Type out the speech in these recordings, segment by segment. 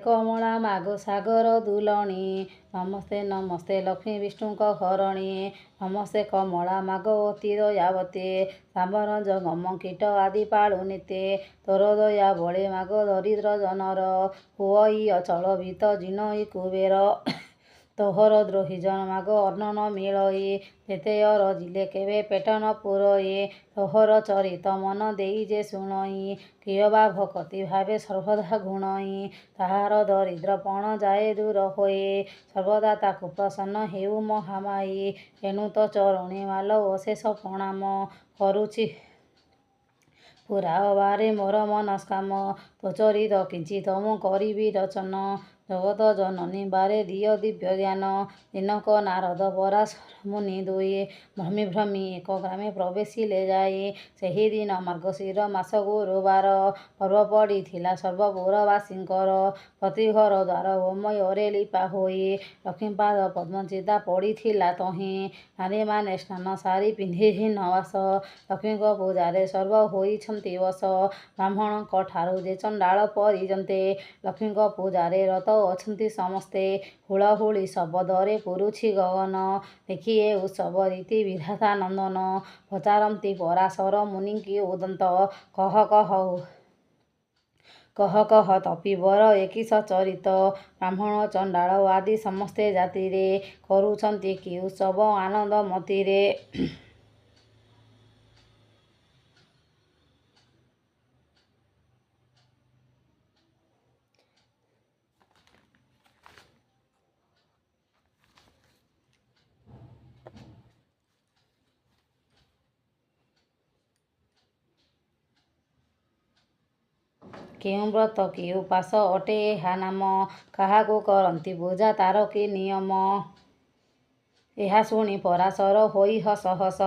କମଳା ମାଗୋ ସାଗର ଦୁଲଣୀ, ନମସ୍ତେ ନମସ୍ତେ ଲକ୍ଷ୍ମୀ ବିଷ୍ଣୁଙ୍କ ଘରଣୀ। ନମସ୍ତେ କମଳା ମାଗୋ ଅତି ଦୟାବତୀ, ସ୍ଥାବର ଜଙ୍ଗମ କୀଟ ଆଦି ପାଳୁ ନିତି। ତୋର ଦୟା ବଳେ ମାଗୋ ଦରିଦ୍ର ଜନର, ହୁଅଇ ଅଚଳ ବିତ୍ତ ଜିଣଇ କୁବେର। ତୋହର ଦ୍ରୋହୀ ଜନ ମାଗୋ ଅନ୍ନ ନ ମିଳଇ, ଯେତେ ଅରଜିଲେ କେବେ ପେଟ ନ ପୂରଇ। ତୋହର ଚରିତ ମନ ଦେଇ ଯେ ଶୁଣଇ, କିଅବା ଭକତି ଭାବେ ସର୍ବଦା ଗୁଣଇ, ତାହାର ଦରିଦ୍ରପଣ ଯାଏ ଦୂର ହୋଇ। ସର୍ବଦା ତାକୁ ପ୍ରସନ୍ନ ହେଉ ମହାମାୟୀ, ଏଣୁ ତୋ ଚରଣେ ମାଲୋ ଅଶେଷ ପ୍ରଣାମ। କରୁଛି ପୂରାଅବାରେ ମୋର ମନସ୍କାମ, ତୋ ଚରିତ କିଞ୍ଚିତ ମୁଁ କରିବି ରଚନ। ଜଗତ ଜନନୀ ବାରେ ଦିଅ ଦିବ୍ୟଜ୍ଞାନ। ଦିନକ ନାରଦ ପରାଶର ମୁନି ଦୁଇ, ଭ୍ରମି ଭ୍ରମି ଏକ ଗ୍ରାମେ ପ୍ରବେଶିଲେ ଯାଇ। ସେହିଦିନ ମାର୍ଗଶିର ମାସ ଗୁରୁବାର, ପର୍ବ ପଡ଼ିଥିଲା ସର୍ବପୁରବାସୀଙ୍କର। ପ୍ରତି ଘର ଦ୍ୱାର ଗୋମୟରେ ଲିପା ହୋଇ, ଲକ୍ଷ୍ମୀପାଦ ପଦ୍ମଚିତା ପଡ଼ିଥିଲା ତହିଁ। ନାରୀମାନେ ସ୍ନାନ ସାରି ପିନ୍ଧି ହୀନବାସ, ଲକ୍ଷ୍ମୀଙ୍କ ପୂଜାରେ ସର୍ବ ହୋଇଛନ୍ତି ବଶ। ବ୍ରାହ୍ମଣଙ୍କଠାରୁ ଯେ ଚଣ୍ଡାଳ ପରିଯନ୍ତେ, ଲକ୍ଷ୍ମୀଙ୍କ ପୂଜାରେ ରତ ଅଛନ୍ତି ସମସ୍ତେ। ହୁଳହୁଳି ଶବଦରେ ପୂରୁଛି ଗଗନ, ଦେଖି ଏ ଉତ୍ସବ ରୀତି ବିଧାତା ନନ୍ଦନ। ପଚାରନ୍ତି ପରାଶର ମୁନିଙ୍କି ଉଦନ୍ତ, କହ କହ କହ କହ ତପୀବର ଏ କିସ ଚରିତ। ବ୍ରାହ୍ମଣ ଚଣ୍ଡାଳ ଆଦି ସମସ୍ତେ ଜାତିରେ, କରୁଛନ୍ତି କି ଉତ୍ସବ ଆନନ୍ଦ ମତିରେ। କେଉଁ ବ୍ରତ କି ଉପାସ ଅଟେ ଏହା ନାମ, କାହାକୁ କରନ୍ତି ପୂଜା ତାର କି ନିୟମ। ଏହା ଶୁଣି ପରାଶର ହୋଇ ହସ ହସ,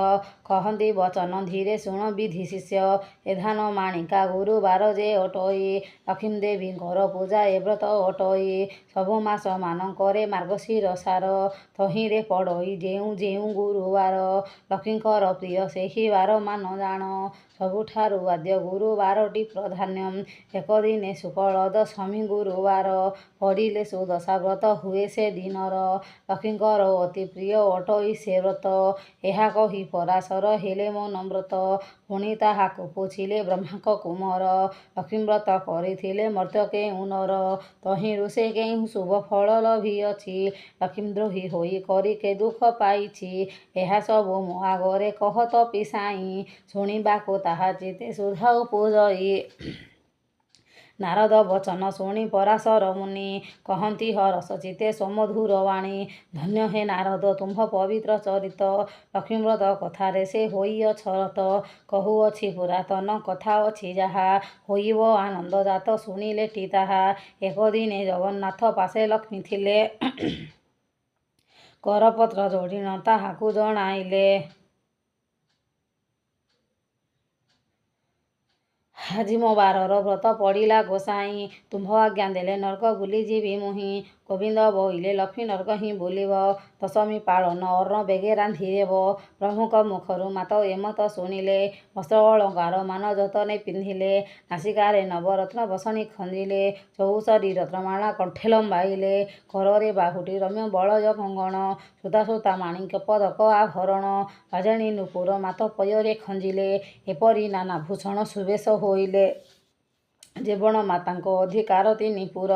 କହନ୍ତି ବଚନ ଧୀରେ ଶୁଣ ବିଧି ଶିଷ୍ୟ। ଏ ଧାନ ମାଣିକା ଗୁରୁବାର ଯେ ଅଟଇ, ଲକ୍ଷ୍ମୀ ଦେବୀଙ୍କର ପୂଜା ଏ ବ୍ରତ ଅଟଇ। ସବୁ ମାସମାନଙ୍କରେ ମାର୍ଗଶିର ସାର, ତହିଁରେ ପଡ଼ଇ ଯେଉଁ ଯେଉଁ ଗୁରୁବାର। ଲକ୍ଷ୍ମୀଙ୍କର ପ୍ରିୟ ସେହି ବାର ମାନ ଜାଣ, ସବୁଠାରୁ ଆଦ୍ୟ ଗୁରୁବାରଟି ପ୍ରଧାନ୍ୟ। ଏକ ଦିନେ ଶୁକ୍ଳ ଦଶମୀ ଗୁରୁବାର, ପଡ଼ିଲେ ସୁଦଶା ବ୍ରତ ହୁଏ ସେ ଦିନର। ଲକ୍ଷ୍ମୀଙ୍କର ଅତି ପ୍ରିୟ ଅଟଇ ସେ ବ୍ରତ। ଏହା କହି ପରାଶର ହେଲେ ମୌନବ୍ରତ। ପୁଣି ତାହାକୁ ପୁଛିଲେ ବ୍ରହ୍ମାଙ୍କ କୁମର, ଲକ୍ଷ୍ମୀବ୍ରତ କରିଥିଲେ ମର୍ତ୍ତ୍ୟ କେଉଁ ନର। ତହିଁରୁ ସେ କେଉଁ ଶୁଭ ଫଳ ଲଭିଅଛି, ଲକ୍ଷ୍ମୀଦ୍ରୋହୀ ହୋଇ କରି କେ ଦୁଃଖ ପାଇଛି। ଏହା ସବୁ ମୋ ଆଗରେ କହ ତପୀ ସାଇଁ, ଶୁଣିବାକୁ ତାହା ଚିତ୍ତେ ସୁଧା ଉପୁଜଇ। ନାରଦ ବଚନ ଶୁଣି ପରାଶର ମୁନି, କହନ୍ତି ହରଷ ଚିତ୍ତେ ସୁମଧୁର ବାଣୀ। ଧନ୍ୟ ହେ ନାରଦ ତୁମ୍ଭ ପବିତ୍ର ଚରିତ, ଲକ୍ଷ୍ମୀବ୍ରତ କଥାରେ ସେ ହୋଇଅଛ ରତ। କହୁଅଛି ପୁରାତନ କଥା ଅଛି ଯାହା, ହୋଇବ ଆନନ୍ଦ ଜାତ ଶୁଣିଲେଟି ତାହା। ଏକ ଦିନେ ଜଗନ୍ନାଥ ପାଶେ ଲକ୍ଷ୍ମୀ ଥିଲେ, କରପତ୍ର ଯୋଡ଼ିଣ ତାହାକୁ ଜଣାଇଲେ। ଆଜି ମୋ ବାରର ବ୍ରତ ପଡ଼ିଲା ଗୋସାଇଁ, ତୁମ୍ଭ ଆଜ୍ଞା ଦେଲେ ନର୍କ ବୁଲିଯିବି ମୁହିଁ। ଗୋବିନ୍ଦ ବୋଇଲେ ଲକ୍ଷ୍ମୀ ନର୍କ ହିଁ ବୁଲିବ, ଦଶମୀ ପାଳନ ଅନ୍ନ ବେଗେ ରାନ୍ଧିଦେବ। ପ୍ରଭୁଙ୍କ ମୁଖରୁ ମାତ ଏମତ ଶୁଣିଲେ, ବସ୍ତ୍ର ଅଳଙ୍କାର ମାନ ଯତନେ ପିନ୍ଧିଲେ। ନାସିକାରେ ନବରତ୍ନ ବସଣି ଖଞ୍ଜିଲେ, ଚଉସରି ରତ୍ନମାଳା କଣ୍ଠେ ଲମ୍ବାଇଲେ। କରରେ ବାହୁଟି ରମ୍ୟ ବଳୟ କଙ୍ଗଣ, ସୁତା ସୁତା ମାଣିକ୍ୟ ପଦକ ଆଭରଣ। ବାଜେଣି ନୂପୁର ମାତ ପୟରେ ଖଞ୍ଜିଲେ, ଏପରି ନାନା ଭୂଷଣ ସୁବେଶ ହୋଇଲେ। ଯେବଣ ମାତାଙ୍କ ଅଧିକାର ତିନି ପୁର,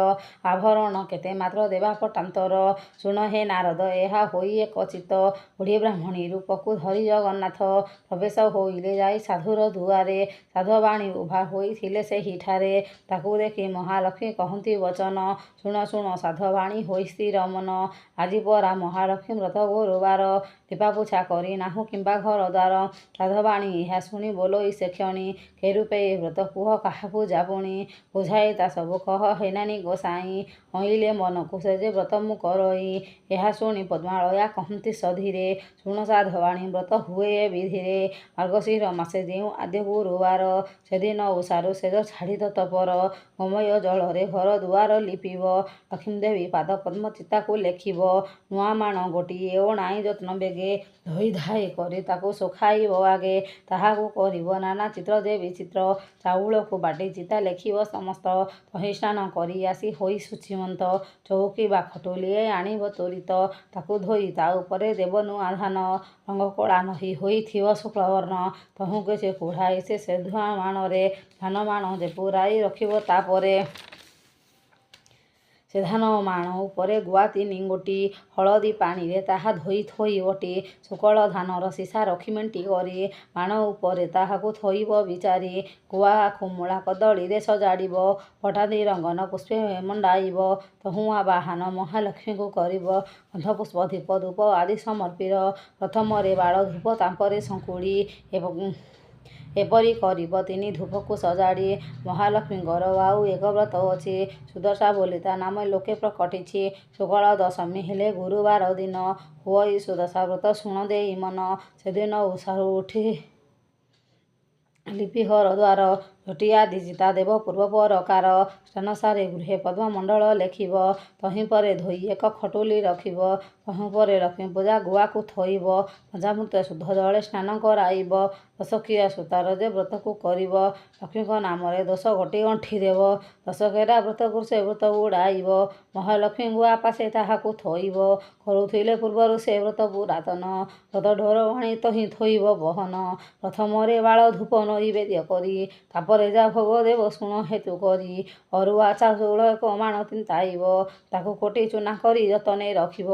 ଆଭରଣ କେତେ ମାତ୍ର ଦେବା ପଟାନ୍ତର। ଶୁଣ ହେ ନାରଦ ଏହା ହୋଇ ଏକଚିତ୍ତ, ବୁଢ଼ୀ ବ୍ରାହ୍ମଣୀ ରୂପକୁ ଧରି ଜଗନ୍ନାଥ। ପ୍ରବେଶ ହୋଇଲେ ଯାଇ ସାଧୁର ଦୁଆରେ, ସାଧବାଣୀ ଉଭା ହୋଇଥିଲେ ସେହିଠାରେ। ତାକୁ ଦେଖି ମହାଲକ୍ଷ୍ମୀ କହନ୍ତି ବଚନ, ଶୁଣ ଶୁଣ ସାଧବାଣୀ ହୋଇ ସ୍ଥିର ମନ। ଆଜି ପରା ମହାଲକ୍ଷ୍ମୀ ବ୍ରତ ଗୁରୁବାର, ଲିପାପୋଛା କରି ନାହୁଁ କିମ୍ବା ଘର ଦ୍ୱାର। ସାଧବାଣୀ ଏହା ଶୁଣି ବୋଲଇ ସେକ୍ଷଣି, କେ ରୂପେ ଏ ବ୍ରତ କୁହ କାହା ପୂଜା ପୁଣି। ବୁଝାଇ ତା ସବୁ କହ ହେ ନାନୀ ଗୋସାଇଁ, ଅଇଲେ ମନକୁ ସେ ଯେ ବ୍ରତ ମୁଁ କରଇ। ଏହା ଶୁଣି ପଦ୍ମାଳୟା କହନ୍ତି ସଧୀରେ, ଶୁଣ ସାଧବାଣୀ ବ୍ରତ ହୁଏ ଏ ବିଧିରେ। ମାର୍ଗଶିର ମାସେ ଯେଉଁ ଆଦ୍ୟ ଗୁରୁବାର, ସେଦିନ ଉଷାରୁ ଶେଯ ଛାଡ଼ି ତତପର। ଗୋମୟ ଜଳରେ ଘର ଦୁଆର ଲିପିବ, ଲକ୍ଷ୍ମୀଦେବୀ ପାଦ ପଦ୍ମ ଚିତାକୁ ଲେଖିବ। ନୂଆ ମାଣ ଗୋଟିଏ ଅଣାଇ ଯତ୍ନ ବେଗେ ବେଗେ। ଧୋଇ ଧାଇ କରି ତାକୁ ଶୁଖାଇବ ଆଗେ। ତାହାକୁ କରିବ ନାନା ଚିତ୍ର ଯେ ବିଚିତ୍ର। ଚାଉଳକୁ ବାଟି ଚିତା ଲେଖିବ ସମସ୍ତ। ତହିଁ ସ୍ନାନ କରି ଆସି ହୋଇ ଶୁଚିମନ୍ତ। ଚଉକି ବା ଖଟୁଲିଏ ଆଣିବ ତ୍ୱରିତ। ତାକୁ ଧୋଇ ତା ଉପରେ ଦେବ ନୂଆ ଧାନ। ରଙ୍ଗ କଳା ନହି ହୋଇଥିବ ଶୁକ୍ଳବର୍ଣ୍ଣ। ତହୁଁ କିଛି କୁଢ଼ାଇ ସେ ଧୁଆ ମାଣରେ ଧାନମାଣ ଯେ ପୂରାଇ ରଖିବ ତା ପରେ। ସେ ଧାନମାଣ ଉପରେ ଗୁଆ ତିନିଗୋଟି ହଳଦୀ ପାଣିରେ ତାହା ଧୋଇ ଥୋଇବଟି। ଶୁକ୍ଳ ଧାନର ସିସା ରଖି ମେଣ୍ଟି କରି ମାଣ ଉପରେ ତାହାକୁ ଥୋଇବ ବିଚାରି। ଗୁଆ ଆଖୁ ମୂଳା କଦଳୀରେ ସଜାଡ଼ିବ। ପଟାଦି ରଙ୍ଗନ ପୁଷ୍ପେ ମଣ୍ଡାଇବ। ତହୁଁ ଆବାହନ ମହାଲକ୍ଷ୍ମୀଙ୍କୁ କରିବ। ଗନ୍ଧ ପୁଷ୍ପ ଦୀପ ଧୂପ ଆଦି ସମର୍ପିର। ପ୍ରଥମରେ ବାଳ ଧୂପ ତାପରେ ଶଙ୍କୁଳି। ଏପରି କରିବ ତିନି ଧୂପକୁ ସଜାଡ଼ି। ମହାଲକ୍ଷ୍ମୀଙ୍କର ଆଉ ଏକ ବ୍ରତ ଅଛି। ସୁଦଶା ବୋଲି ତା ନାମ ଲୋକେ ପ୍ରକଟିଛି। ଶୁକ୍ଳ ଦଶମୀ ହେଲେ ଗୁରୁବାର ଦିନ ହୁଅଇ ସୁଦଶା ବ୍ରତ ଶୁଣ ଦେଇ ମନ। ସେଦିନ ଉଷାରୁ ଉଠି ଲିପି ଘର ଦ୍ୱାର। ଝୋଟି ଆଦି ଚିତା ଦେବ ପୂର୍ବ ପରକାର। ସ୍ନାନ ସାରି ଗୃହେ ପଦ୍ମମଣ୍ଡଳ ଲେଖିବ। ତହିଁ ପରେ ଧୋଇ ଏକ ଖଟୁଲି ରଖିବ। ତହୁଁ ପରେ ଲକ୍ଷ୍ମୀପୂଜା ଗୁଆକୁ ଥୋଇବ। ପଞ୍ଚାମୃତେ ଶୁଦ୍ଧ ଜଳେ ସ୍ନାନ କରାଇବ। ଦଶକିଆ ସୂତାର ଯେ ବ୍ରତକୁ କରିବ। ଲକ୍ଷ୍ମୀଙ୍କ ନାମରେ ଦଶଗୋଟି ଗଣ୍ଠି ଦେବ। ଦଶକେରା ବ୍ରତକୁ ସେ ବ୍ରତ ବୁଡ଼ାଇବ। ମହାଲକ୍ଷ୍ମୀ ଗୁଆ ପାଶେ ତାହାକୁ ଥୋଇବ। କରୁଥିଲେ ପୂର୍ବରୁ ସେ ବ୍ରତ ପୁରାତନ। ବ୍ରତ ଡୋର ଆଣି ତହିଁ ଥୋଇବ ବହନ। ପ୍ରଥମରେ ବାଳ ଧୂପ ନଇବେଦ୍ୟ କରି। ତାପରେ ଯା ଭୋଗ ଦେବ ଶୁଣ ହେତୁ କରି। ଅରୁଆ ଚାଉଳ ଏକ ମାଣ ତିନ୍ତାଇବ। ତାକୁ କୁଟି ଚୂନା କରି ଯତନେ ରଖିବ।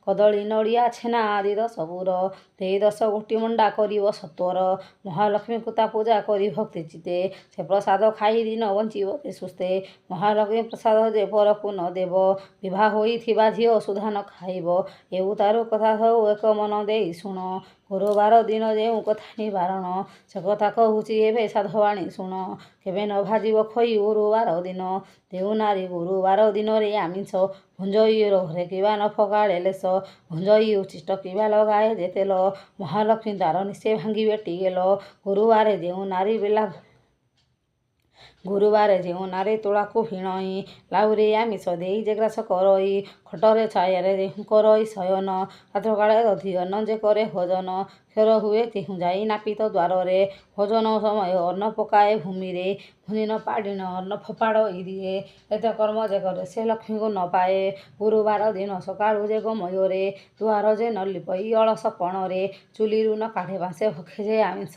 କଦଳୀ ନଡ଼ିଆ ଛେନା ଆଦି ଦଶପୁର ଦେଇ ଦଶଗୋଟି ମଣ୍ଡା କରିବ ସତ୍ୱର। ମହାଲକ୍ଷ୍ମୀଙ୍କୁ ତା ପୂଜା କରି ଭକ୍ତି ଚିତ୍ତେ। ସେ ପ୍ରସାଦ ଖାଇ ଦିନ ବଞ୍ଚିବ ଯେ ସୁସ୍ଥେ। ମହାଲକ୍ଷ୍ମୀ ପ୍ରସାଦ ଯେ ପରକୁ ନ ଦେବ। ବିଭା ହୋଇଥିବା ଝିଅ ସୁଦ୍ଧା ନ ଖାଇବ। ଏଉତ୍ତାରୁ କଥା ସହୁ ଏକ ମନ ଦେଇ ଶୁଣ। ଗୁରୁବାର ଦିନ ଯେଉଁ କଥା ନିବାରଣ। ସେ କଥା କହୁଛି ଏବେ ସାଧବାଣୀ ଶୁଣ। କେବେ ନ ଭାଜିବ ଖଇ ଗୁରୁବାର ଦିନ। ଯେଉଁ ନାରୀ ଗୁରୁବାର ଦିନରେ ଆମିଷ ଭୁଞ୍ଜଇ ଘରେ କିବା ନ ଫକାଡ଼େ ଲେଶ। ଭୁଞ୍ଜଇ ଉଚ୍ଛିଷ୍ଟ କିବା ଲଗାଏ ଯେ ତେଲ। ମହାଲକ୍ଷ୍ମୀ ଦ୍ୱାର ନିଶ୍ଚେ ଭାଙ୍ଗିବେ ଟିଗେଲ। ଗୁରୁବାରେ ଯେଉଁ ନାରୀ ତୁଳାକୁ ଭିଣଇ। ଲାଉରେ ଆମିଷ ଦେଇ ଯେ ଗ୍ରାସ କରଇ। ଖଟରେ ଛାୟାରେ ଯେହୁ କରଇ ଶୟନ। ରାତ୍ରକାଳେ ଦଧି ଅନ୍ନ ଯେ କରେ ଭୋଜନ। କ୍ଷର ହୁଏ ତେହୁଁ ଯାଇ ନାପିତ ଦ୍ୱାରରେ। ଭୋଜନ ସମୟେ ଅନ୍ନ ପକାଏ ଭୂମିରେ। ଭୁଞ୍ଜି ନ ପାରିଣ ଅନ୍ନ ଫୋପାଡ଼ଇ ଦିଏ। ଏତେ କର୍ମ ଯେ କରେ ସେ ଲକ୍ଷ୍ମୀଙ୍କୁ ନ ପାଏ। ଗୁରୁବାର ଦିନ ସକାଳୁ ଯେ ଗୋମୟରେ ଦୁଆର ଯେ ନ ଲିପଇ ଅଳସ ପଣରେ। ଚୁଲିରୁ ନ କାଢ଼େ ବାଂଶେ ଭକ୍ଷେ ଯେ ଆମିଷ।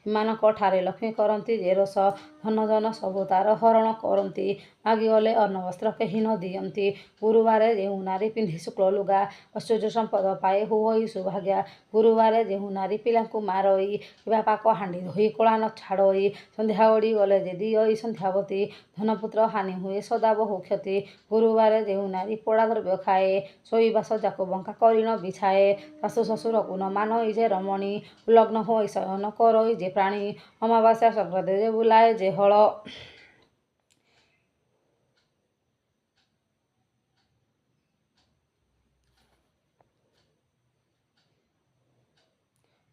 ଏମାନଙ୍କଠାରେ ଲକ୍ଷ୍ମୀ କରନ୍ତି ଯେ ରୋଷ। ଧନ ଜନ ସବୁ ତାର ହରଣ କରନ୍ତି। ମାଗିଗଲେ ଅନ୍ନ ବସ୍ତ୍ର କେହି ନ ଦିଅନ୍ତି। ଗୁରୁବାରେ ଯେଉଁ ନାରୀ ପିନ୍ଧେ ଶୁକ୍ଳ ଲୁଗା। ଐଶ୍ୱର୍ଯ୍ୟ ସମ୍ପଦ ପାଏ ହୁଅଇ ସୁଭାଗ୍ୟା। ଗୁରୁବାରେ ଯେଉଁ ନାରୀ ପିଲାଙ୍କୁ ମାରଇ। କିବା ପାକ ହାଣ୍ଡି ଧୋଇ କଳା ନ ଛାଡ଼ଇ। ସନ୍ଧ୍ୟା ଗଡ଼ିଗଲେ ଯେ ଦିଅଇ ସନ୍ଧ୍ୟାବତୀ। ଧନପୁତ୍ର ହାନି ହୁଏ ସଦା ବହୁ କ୍ଷତି। ଗୁରୁବାରେ ଯେଉଁ ନାରୀ ପୋଡ଼ା ଦ୍ରବ୍ୟ ଖାଏ। ଶୋଇବା ଶଯ୍ୟାକୁ ବଙ୍କା କରି ନ ବିଛାଏ। ଶାଶୁ ଶ୍ୱଶୁରକୁ ନ ମାନଇ ଯେ ରମଣୀ। ଉଲଗ୍ନ ହୋଇ ଶୟନ କରଇ ଯେ ପ୍ରାଣୀ। ଅମାବାସ୍ୟା ସଂକ୍ରାନ୍ତିରେ ଯେ ବୁଲାଏ ଯେ ହଳ।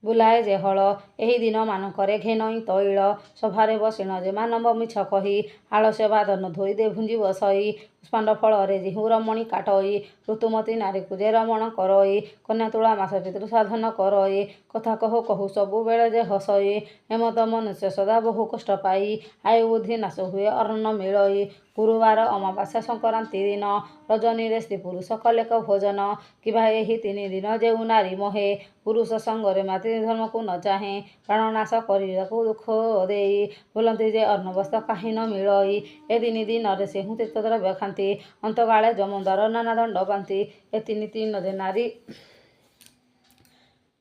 ବୁଲାଏ ଯେ ହଳ। ଏହି ଦିନମାନଙ୍କରେ ଘେନଇ ତୈଳ। ସଭାରେ ବସିଣ ଯେ ମାନବ ମିଛ କହି। ଆଳସ୍ୟ ବାଦ ନ ଧୋଇ ଦେ ଭୁଞ୍ଜିବ ସଇ। କୁଷ୍ମାଣ୍ଡ ଫଳରେ ଯେହୁ ରମଣୀ କାଟଇ। ଋତୁମତୀ ନାରୀକୁ ଯେ ରମଣ କରଇ। କନ୍ୟା ତୁଳା ମାସେ ପିତୃ ସାଧନ କରଇ। କଥା କହୁ କହୁ ସବୁବେଳେ ଯେ ହସଇ। ଏମନ୍ତ ମନୁଷ୍ୟ ସଦା ବହୁ କଷ୍ଟ ପାଇ। ଆୟୁ ବୁଦ୍ଧି ନାଶ ହୁଏ ଅନ୍ନ ନ ମିଳଇ। ଗୁରୁବାର ଅମାବାସ୍ୟା ସଂକ୍ରାନ୍ତି ଦିନ ରଜନୀରେ ସ୍ତ୍ରୀ ପୁରୁଷ କଲେକ ଭୋଜନ। କିବା ଏହି ତିନି ଦିନ ଯେଉଁ ନାରୀ ମୋହେ। ପୁରୁଷ ସଙ୍ଗରେ ମାତି ଧର୍ମକୁ ନ ଚାହେଁ। ପ୍ରାଣନାଶ କରି ତାକୁ ଦୁଃଖ ଦେଇ। ବୋଲନ୍ତି ଯେ ଅନ୍ନ ବସ୍ତ୍ର କାହିଁ ନ ମିଳଇ। ଏ ତିନି ଦିନରେ ସେହୁ ତିକ୍ତ ଦ୍ରବ୍ୟ ଖାନ୍ତି। ଅନ୍ତକାଳେ ଯମଦ୍ୱାର ନାନା ଦଣ୍ଡ ପାନ୍ତି। ଏ ତିନି ଦିନ ଯେ ନାରୀ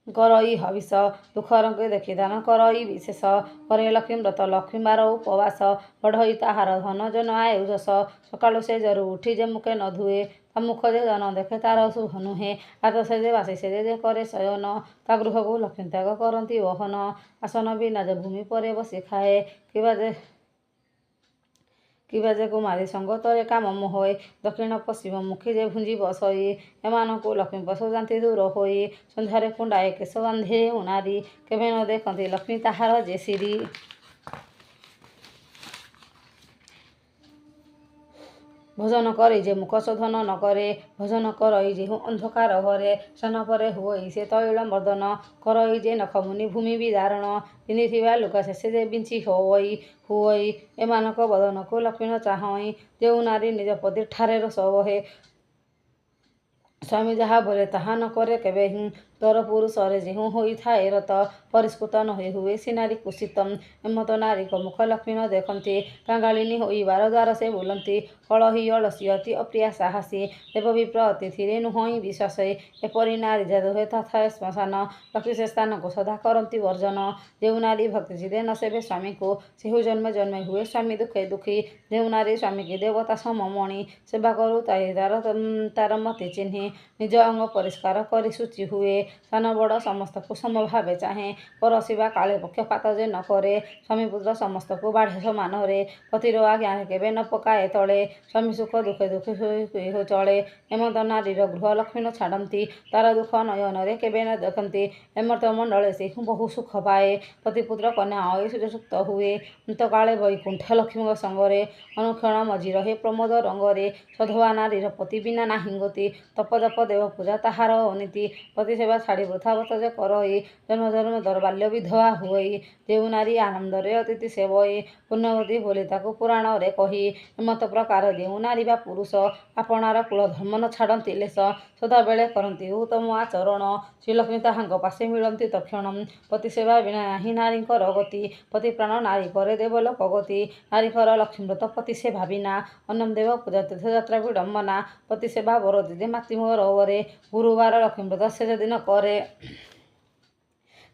କରଇ ହବିଷ। ଦୁଃଖ ରଙ୍ଗ ଦେଖି ଦାନ କରଇ ବିଶେଷ। କରେ ଲକ୍ଷ୍ମୀ ବ୍ରତ ଲକ୍ଷ୍ମୀବାର ଉପବାସ। ବଢ଼ଇ ତାହାର ଧନ ଜନ ଆୟୁ ଯଶ। ସକାଳୁ ଶେଯରୁ ଉଠି ଯେ ମୁଖେ ନ ଧୁଏ। ତା ମୁଖ ଯେ ଜନ ଦେଖେ ତାର ଶୁଭ ନୁହେଁ। ରାତ ଶେଯେ ବାସି ଶେଯେ ଯେ କରେ ଶୟନ। ତା ଗୃହକୁ ଲକ୍ଷ୍ମୀ ତ୍ୟାଗ କରନ୍ତି ବହନ। ଆସନ ବିନା ଯେ ଭୂମି ପରେ ବସି ଖାଏ। କିବା ଯେ କୁମାରୀ ସଙ୍ଗତରେ କାମ ମୋହେ। ଦକ୍ଷିଣ ପଶ୍ଚିମ ମୁଖୀ ଯେ ଭୁଞ୍ଜିବ ଶୟୀ। ଏମାନଙ୍କୁ ଲକ୍ଷ୍ମୀ ପଶୁ ଯାନ୍ତି ଦୂର ହୋଇ। ସନ୍ଧ୍ୟାରେ କୁଣ୍ଡାଏ କେଶ ବାନ୍ଧେ ଯେଉଁ ନାରୀ। କେବେ ନ ଦେଖନ୍ତି ଲକ୍ଷ୍ମୀ ତାହାର ଯେ ଶିରୀ। ଭୋଜନ କରି ଯେ ମୁଖ ଶୋଧନ ନ କରେ, ଭୋଜନ କରଇ ଯେହୁ ଅନ୍ଧକାର ଘରେ। ସ୍ନାନ ପରେ ହୁଅଇ ସେ ତୈଳ ମର୍ଦ୍ଦନ, କରଇ ଯେ ନଖ ମୁନି ଭୂମି ବିଦାରଣ। ପିନ୍ଧିଥିବା ଲୁଗା ଶେଷେ ଯେ ବିଞ୍ଚି ହୁଅଇ, ଏମାନଙ୍କ ବଦନକୁ ଲକ୍ଷ୍ମୀ ନ ଚାହଁଇ। ଯେଉଁ ନାରୀ ନିଜ ପତିଠାରେ ରୋଷ ବହେ, ସ୍ୱାମୀ ଯାହା ବୋଲେ ତାହା ନ କରେ କେବେହେଁ। ପର ପୁରୁଷରେ ଯେହୁ ହୋଇଥାଏ ରତ, ପରିଷ୍କୃତ ନ ହୋଇ ହୁଏ ସେ ନାରୀ କୁତ୍ସିତ। ଏମନ୍ତ ନାରୀଙ୍କ ମୁଖ ଲକ୍ଷ୍ମୀ ନ ଦେଖନ୍ତି, କାଙ୍ଗାଳିନୀ ହୋଇ ବାର ଦ୍ୱାର ସେ ବୁଲନ୍ତି। କଳହୀ ଅଳସୀ ଅତି ଅପ୍ରିୟା ସାହସୀ, ଦେବ ବିପ୍ର ଅତିଥିରେ ନୁହଁଇ ବିଶ୍ୱାସୀ। ଏପରି ନାରୀ ଯା ଦୁହେ ତା ଥାଏ ଶ୍ମଶାନ, ଲକ୍ଷ୍ମୀ ସେ ସ୍ଥାନକୁ ସଦା କରନ୍ତି ବର୍ଜନ। ଯେଉଁ ନାରୀ ଭକ୍ତି ଚିତ୍ତେ ନ ସେବେ ସ୍ୱାମୀଙ୍କୁ, ସେହୁ ଜନ୍ମେ ଜନ୍ମେ ହୁଏ ସ୍ୱାମୀ ଦୁଃଖେ ଦୁଃଖୀ। ଯେଉଁ ନାରୀ ସ୍ୱାମୀକି ଦେବତା ସମ ମଣି, ସେବା କରୁଥାଏ ତାର ମତି ଚିହ୍ନି। ନିଜ ଅଙ୍ଗ ପରିଷ୍କାର କରି ଶୁଚି ହୁଏ, ସାନ ବଡ଼ ସମସ୍ତଙ୍କୁ ସମଭାବେ ଚାହେଁ। ପରସିବା କାଳେ ପକ୍ଷପାତ ଯେ ନ କରେ, ସ୍ୱାମୀ ପୁତ୍ର ସମସ୍ତଙ୍କୁ ବାଢ଼େ ସମାନରେ। ପତିର ଆଜ୍ଞାରେ କେବେ ନ ପକାଏ ତଳେ, ସ୍ୱାମୀ ସୁଖ ଦୁଃଖେ ଦୁଃଖୀ ହୋଇ ଚଳେ। ଏମନ୍ତ ନାରୀର ଗୃହ ଲକ୍ଷ୍ମୀ ନ ଛାଡ଼ନ୍ତି, ତାର ଦୁଃଖ ନୟନରେ କେବେ ନ ଦେଖନ୍ତି। ଏ ମର୍ତ୍ତ୍ୟ ମଣ୍ଡଳେ ସେହୁ ବହୁ ସୁଖ ପାଏ, ପତି ପୁତ୍ର କନ୍ୟା ଐଶ୍ୱର୍ଯ୍ୟଯୁକ୍ତ ହୁଏ। ଅନ୍ତକାଳେ ବୈକୁଣ୍ଠ ଲକ୍ଷ୍ମୀଙ୍କ ସଙ୍ଗରେ ଅନୁକ୍ଷଣ ମଜି ରହେ ପ୍ରମୋଦ ରଙ୍ଗରେ। ସଧବା ନାରୀର ପତି ବିନା ନାହିଁ ଗତି, ତପ ଜପ ଦେବ ପୂଜା ତାହାର ଅନୀତି। ପତିସେବା ଛାଡ଼ି ବୃଥା ବ୍ରତ ଯେ କରଇ, ଜନ୍ମ ଜନ୍ମ ଧର ବାଲ୍ୟ ବିଧବା ହୁଅଇ। ଯେଉଁ ନାରୀ ଆନନ୍ଦରେ ଅତିଥି ସେବଇ, ପୁଣ୍ୟବତୀ ବୋଲି ତାକୁ ପୁରାଣରେ କହି। ଏମନ୍ତ ପ୍ରକାର ଯେଉଁ ନାରୀ ବା ପୁରୁଷ, ଆପଣାର କୁଳଧର୍ମ ନ ଛାଡ଼ନ୍ତି ଲେଶ। ସଦାବେଳେ କରନ୍ତି ଉତ୍ତମ ଆଚରଣ, ଶ୍ରୀଲକ୍ଷ୍ମୀ ତାହାଙ୍କ ପାଶେ ମିଳନ୍ତି ତକ୍ଷଣ। ପତିସେବା ବିନା ନାହିଁ ନାରୀଙ୍କର ଗତି, ପତିପ୍ରାଣ ନାରୀ କରେ ଦେବଲୋକ ଗତି। ନାରୀଙ୍କର ଲକ୍ଷ୍ମୀବ୍ରତ ପତିସେବା ବିନା, ଅନ୍ୟ ଦେବ ପୂଜା ତୀର୍ଥଯାତ୍ରା ବିଡ଼ମ୍ବନା। ପତିସେବା ବରଜେ ଯେ ମାତୃ ବରେ, ଗୁରୁବାର ଲକ୍ଷ୍ମୀବ୍ରତ ସେ ଯଦି ନ କରେ।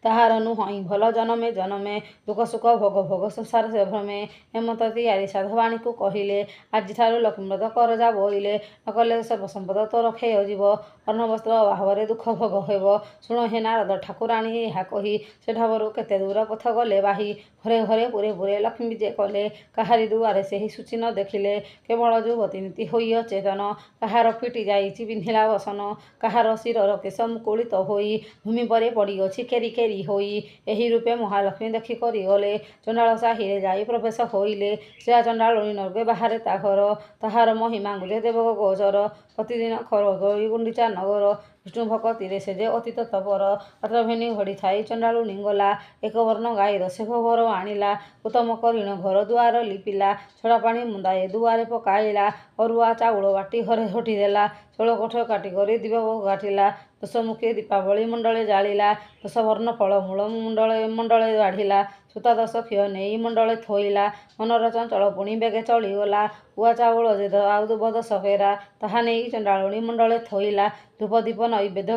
ତାହାର ନୁହଁଇ ଭଲ ଜନମେ ଜନମେ, ଦୁଃଖ ସୁଖ ଭୋଗ ଭୋଗ ସଂସାର ସେ ଭ୍ରମେ। ଏମନ୍ତ ତିଆରି ସାଧବାଣୀକୁ କହିଲେ, ଆଜିଠାରୁ ଲକ୍ଷ୍ମୀବ୍ରତ କର ଯା ବୋଇଲେ। ନ କଲେ ସର୍ବ ସମ୍ପଦ ତୋର କ୍ଷୟ ଯିବ, ଅନ୍ନ ବସ୍ତ୍ର ଅଭାବରେ ଦୁଃଖ ଭୋଗ ହେବ। ଶୁଣ ହେ ନାରଦ ଠାକୁରାଣୀ ଏହା କହି, ସେ ଢବରୁ କେତେ ଦୂର ପଥ ଗଲେ ବାହି। ଘରେ ଘରେ ପୁରେ ପୁରେ ଲକ୍ଷ୍ମୀ ବିଜେ କଲେ, କାହାରି ଦୁଆରେ ସେହି ଶୁଚି ନ ଦେଖିଲେ। କେବଳ ଯୁବତୀ ନିତି ହୋଇ ଅଚେତନ, କାହାର ଫିଟି ଯାଇଛି ପିନ୍ଧିଲା ବସନ। କାହାର ଶିରର କେଶ ମୁକୁଳିତ ହୋଇ, ଭୂମି ପରେ ପଡ଼ିଅଛି କେରି କେରି ହୋଇ। ଏହି ରୂପେ ମହାଲକ୍ଷ୍ମୀ ଦେଖି କରି ଗଲେ, ଚଣ୍ଡାଳ ସାହିରେ ଯାଇ ପ୍ରବେଶ ହୋଇଲେ। ଶ୍ରୀୟା ଚଣ୍ଡାଳୁଣୀ ନର୍କେ ବାହାରେ ତା ଘର, ତାହାର ମହିମା ଗୁଜେ ଦେବକ ଗୋଚର। ପ୍ରତିଦିନ ଖରଗଇ ଗୁଣ୍ଡିଚା ନଗର, ବିଷ୍ଣୁ ଭକତିରେ ସେ ଯେ ଅତି ତତ୍ପର। ରାତ୍ର ଘଡ଼ି ଥାଇ ଚଣ୍ଡାଳୁଣୀ ଗଲା, ଏକ ବର୍ଣ୍ଣ ଗାଈ ଦଶେ ଗୋବର ଆଣିଲା। ଉତ୍ତମ କରିଣ ଘର ଦୁଆର ଲିପିଲା, ଛଡ଼ା ପାଣି ମୁନ୍ଦାଏ ଦୁଆରେ ପକାଇଲା। ଅରୁଆ ଚାଉଳ ବାଟି ଘରେ ଝୋଟି ଦେଲା, ଷୋଳକୋଠ କାଟି କରି ଦୀପ କାଟିଲା। ଦଶମୁଖୀ ଦୀପାବଳି ମଣ୍ଡଳେ ଜାଳିଲା, ଦଶବର୍ଣ୍ଣ ଫଳମୂଳ ମଣ୍ଡଳେ ମଣ୍ଡଳେ ବାଢ଼ିଲା। ସୂତା ଦଶ ଖିଅ ନେଇ ମଣ୍ଡଳେ ଥୋଇଲା, ମନର ଚଞ୍ଚଳ ପୁଣି ବେଗେ ଚଳିଗଲା। ଉଆ ଚାଉଳ ଯେ ଆଉ ଦୁବ ଦଶ କେରା, ତାହା ନେଇ ଚଣ୍ଡାଳୁଣୀ ମଣ୍ଡଳେ ଥୋଇଲା। ଧୂପ ଦୀପ ନୈବେଦ୍ୟ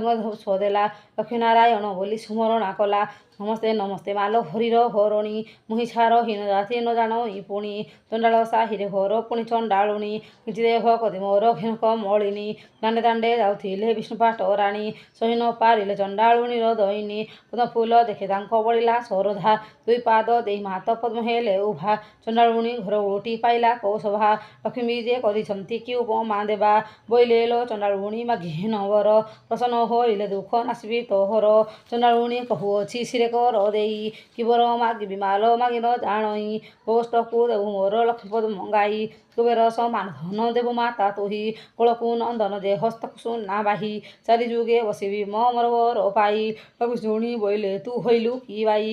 ଦେଲା, ଲକ୍ଷ୍ମୀନାରାୟଣ ବୋଲି ସୁମରଣା କଲା। ନମସ୍ତେ ନମସ୍ତେ ମାଲୋ ହରିର ଘରଣୀ, ମୁହିଁ ଛାର ହୀନ ଜାତି ନ ଜାଣଇ ପୁଣି। ଚଣ୍ଡାଳ ସାହିରେ ଘର ପୁଣି ଚଣ୍ଡାଳୁଣୀ, କିଛି ଦେହ କତି ମୋର ଘେନକ ମଳିନୀ। ଦାଣ୍ଡେ ଦାଣ୍ଡେ ଯାଉଥିଲେ ବିଷ୍ଣୁ ପାଟରାଣୀ, ସହି ନ ପାରିଲେ ଚଣ୍ଡାଳୁଣୀର ଦଇନି। ପଦ୍ମଫୁଲ ଦେଖି ତାଙ୍କ ବଳିଲା ଶରଧା, ଦୁଇ ପାଦ ଦେଇ ମାତ ପଦ୍ମ ହେଲେ ଉଭା। ଚଣ୍ଡାଳୁଣୀ ଘର ଓଲଟି ପାଇଲା କୋ ଶୋଭା, ଲକ୍ଷ୍ମୀ ବିଜେ କରିଛନ୍ତି କି ଉପମା ଦେବା। ବୋଇଲେ ଲୋ ଚଣ୍ଡାଳୁଣୀ ମାଗି ଘେନ ବର, ପ୍ରସନ୍ନ ହୋଇଲେ ଦୁଃଖ ନାଶିବି ତୋହର। ଚଣ୍ଡାଳୁଣୀ କହୁଅଛି ଶିରେ କର ଦେଇ, କି ବର ମାଗିବି ମାଲୋ ମାଗି ନ ଜାଣଇ। ଗୋଷ୍ଠକୁ ଦେବୁ ମୋର ଲକ୍ଷ୍ମୀପଦ୍ମ ଗାଇ, କୁବେର ସମାନ ଧନ ଦେବୁ ମାତା ତୁହି। କୋଳକୁ ନନ୍ଦନ ଯେ ହସ୍ତକୁ ସୁନା ବାହି, ଚାରି ଯୁଗେ ବସିବି ମୋ ବର ପାଇ। ଲକ୍ଷ୍ମୀ ଶୁଣି ବୋଇଲେ ତୁ ହୋଇଲୁ କି ବାଇ,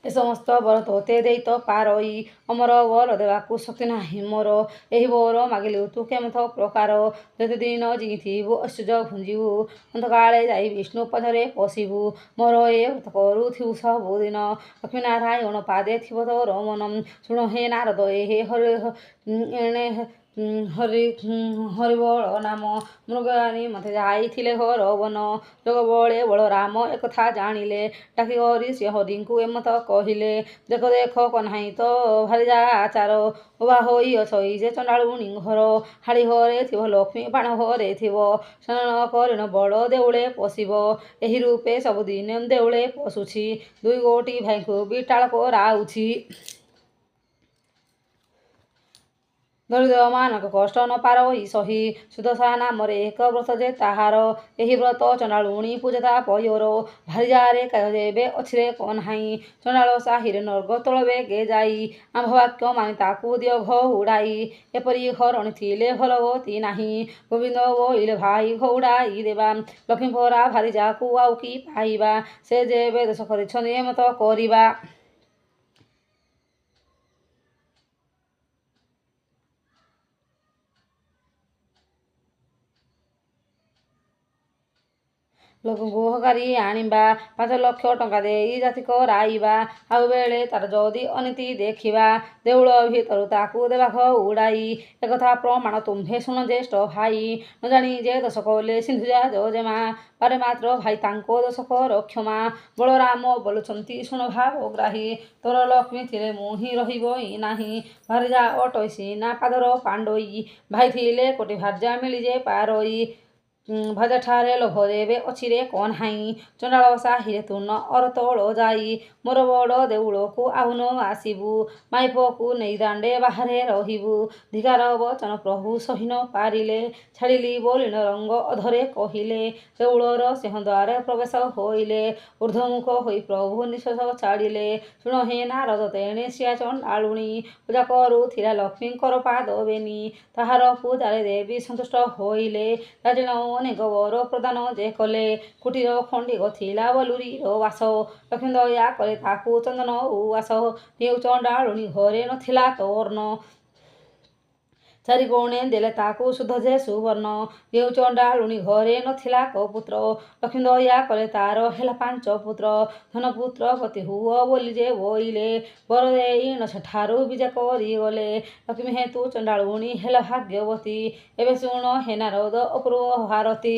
ଏ ସମସ୍ତ ବର ତୋତେ ଦେଇ ତ ପାରଇ। ଅମର ବର ଦେବାକୁ ଶକ୍ତି ନାହିଁ ମୋର, ଏହି ବର ମାଗିଲୁ ତୁ କେମନ୍ତ ପ୍ରକାର। ଯେତେ ଦିନ ଜିଇଁଥିବୁ ଐଶ୍ୱର୍ଯ୍ୟ ଭୁଞ୍ଜିବୁ, ଅନ୍ତକାଳେ ଯାଇ ବିଷ୍ଣୁ ପଦରେ ପଶିବୁ। ମୋର ଏ ବ୍ରତ କରୁଥିବୁ ସବୁଦିନ, ଲକ୍ଷ୍ମୀନାରାୟଣ ପାଦେ ଥିବ ତୋର ମନ। ଶୁଣ ହେ ନାରଦ ଏହେ ହରି ଏଣେ ହରି ହରିବଳ ନାମ। ମୃଗୟା ନିମନ୍ତେ ଯାଇଥିଲେ ଘର ବନ, ଯୋଗବଳେ ବଳରାମ ଏକଥା ଜାଣିଲେ। ଡାକି କରି ସେ ହରିଙ୍କୁ ଏମନ୍ତ କହିଲେ, ଦେଖ ଦେଖ କହ୍ନାଇ ତ ଭାରି ଆଚାର, ଉଭା ହୋଇ ଅଛଇ ଯେ ଚଣ୍ଡାଳୁଣୀ ଘର। ହାଡ଼ି ଘରେ ଥିବ ଲକ୍ଷ୍ମୀ ବାଣ ଘରେ ଥିବ, ସ୍ନାନ କରିଣ ବଳ ଦେଉଳେ ପଶିବ। ଏହି ରୂପେ ସବୁଦିନ ଦେଉଳେ ପଶୁଛି, ଦୁଇ ଗୋଟି ଭାଇଙ୍କୁ ବି ଟାଳ କରାଉଛି। ଦରିଦ୍ରମାନଙ୍କ କଷ୍ଟ ନ ପାରଇ ସହି। ସୁଦଶା ନାମରେ ଏକ ବ୍ରତ ଯେ ତାହାର। ଏହି ବ୍ରତ ଚଣ୍ଡାଳୁଣୀ ପୂଜା ତା ପୟର। ଭାରିଯାରେ କାୟ ଯେବେ ଅଛିରେ କହ୍ନାଇଁ। ଚଣ୍ଡାଳ ସାହିରେ ନର୍କ ତଳ ବେଗେ ଯାଇ। ଆମ୍ଭ ବାକ୍ୟ ମାନି ତାକୁ ଦିଅ ଘଉଡ଼ାଇ। ଏପରି ଘରଣୀ ଥିଲେ ଭଲ ଗତି ନାହିଁ। ଗୋବିନ୍ଦ ବୋଇଲେ ଭାଇ ଘଉଡ଼ାଇ ଦେବା। ଲକ୍ଷ୍ମୀ ପରା ଭାରିଯାକୁ ଆଉ କି ପାଇବା। ସେ ଯେବେ ଦୋଷ କରିଛନ୍ତି ଏମତ କରିବା। ଲୋକଙ୍କୁ ହକାରି ଆଣିବା। 5 ଲକ୍ଷ ଟଙ୍କା ଦେଇ ଜାତି କରାଇବା। ଆଉ ବେଳେ ତାର ଯଦି ଅନୀତି ଦେଖିବା। ଦେଉଳ ଭିତରୁ ତାକୁ ଦେବା ଘଉଡ଼ାଇ। ଏକଥା ପ୍ରମାଣ ତୁମ୍ଭେ ଶୁଣ ଜ୍ୟେଷ୍ଠ ଭାଇ। ନ ଜାଣି ଯେ ଦୋଷ କଲେ ସିନ୍ଧୁଜା ଜେମା। ପାରେ ମାତ୍ର ଭାଇ ତାଙ୍କ ଦୋଷ କର କ୍ଷମା। ବଳରାମ ବୋଲୁଛନ୍ତି ଶୁଣ ଭାବଗ୍ରାହୀ। ତୋର ଲକ୍ଷ୍ମୀ ଥିଲେ ମୁହିଁ ରହିବଇ ନାହିଁ। ଭାରିଯା ଅଟଇ ସିନା ପାଦର ପାଣ୍ଡୋଇ। ଭାଇ ଥିଲେ କୋଟି ଭାର୍ଯ୍ୟା ମିଳି ଯେ ପାରଇ। ଭାର୍ଯ୍ୟାଠାରେ ଲୋଭ ଯେବେ ଅଛିରେ କହ୍ନାଇଁ। ଚଣ୍ଡାଳ ସାହିରେ ତୁ ନ ଅରତଳ ଯାଇ। ମୋର ବଡ଼ ଦେଉଳକୁ ଆଉ ନ ଆସିବୁ। ମାଇପକୁ ନେଇ ଦାଣ୍ଡେ ବାହାରେ ରହିବୁ। ଧିକ୍କାର ବଚନ ପ୍ରଭୁ ସହି ନ ପାରିଲେ। ଛାଡ଼ିଲି ବୋଲିଣ ରଙ୍ଗ ଅଧରେ କହିଲେ। ଦେଉଳର ସିଂହଦ୍ୱାରେ ପ୍ରବେଶ ହୋଇଲେ। ଊର୍ଦ୍ଧ୍ୱମୁଖ ହୋଇ ପ୍ରଭୁ ନିଃଶ୍ୱାସ ଛାଡ଼ିଲେ। ଶୁଣ ହେ ନାରଦ ତେଣେ ସିଆ ଚଣ୍ଡାଳୁଣୀ। ପୂଜା କରୁଥିଲା ଲକ୍ଷ୍ମୀଙ୍କର ପାଦ ବେନି। ତାହାର ପୂଜାରେ ଦେବୀ ସନ୍ତୁଷ୍ଟ ହୋଇଲେ। ଯାଚିଣ ଅନେକ ବର ପ୍ରଦାନ ଯେ କଲେ। କୁଟୀର ଖଣ୍ଡିକ ଥିଲା ବଲୁରୀର ବାସ। ଲକ୍ଷ୍ମୀ ଦୟା କଲେ ତାକୁ ଚନ୍ଦନ ଉଆସ। ଯେଉଁ ଚଣ୍ଡାଳୁଣୀ ଘରେ ନଥିଲା ତ ଅନ୍ନ। ଚାରିଗୁଣେ ଦେଲେ ତାକୁ ଶୁଦ୍ଧ ଯେ ସୁବର୍ଣ୍ଣ। ଯେଉଁ ଚଣ୍ଡାଳୁଣୀ ଘରେ ନଥିଲା କ ପୁତ୍ର। ଲକ୍ଷ୍ମୀ ଦୟା କଲେ ତାର ହେଲା ପାଞ୍ଚ ପୁତ୍ର। ଧନପୁତ୍ର ପତି ହୁଅ ବୋଲି ଯେ ବୋଇଲେ। ବର ଦେଇଣ ସେଠାରୁ ବିଜେ କରିଗଲେ। ଲକ୍ଷ୍ମୀ ହେତୁ ଚଣ୍ଡାଳୁଣୀ ହେଲା ଭାଗ୍ୟବତୀ। ଏବେ ଶୁଣ ହେ ନାରଦ ଅପୂର୍ବ ଭାରତୀ।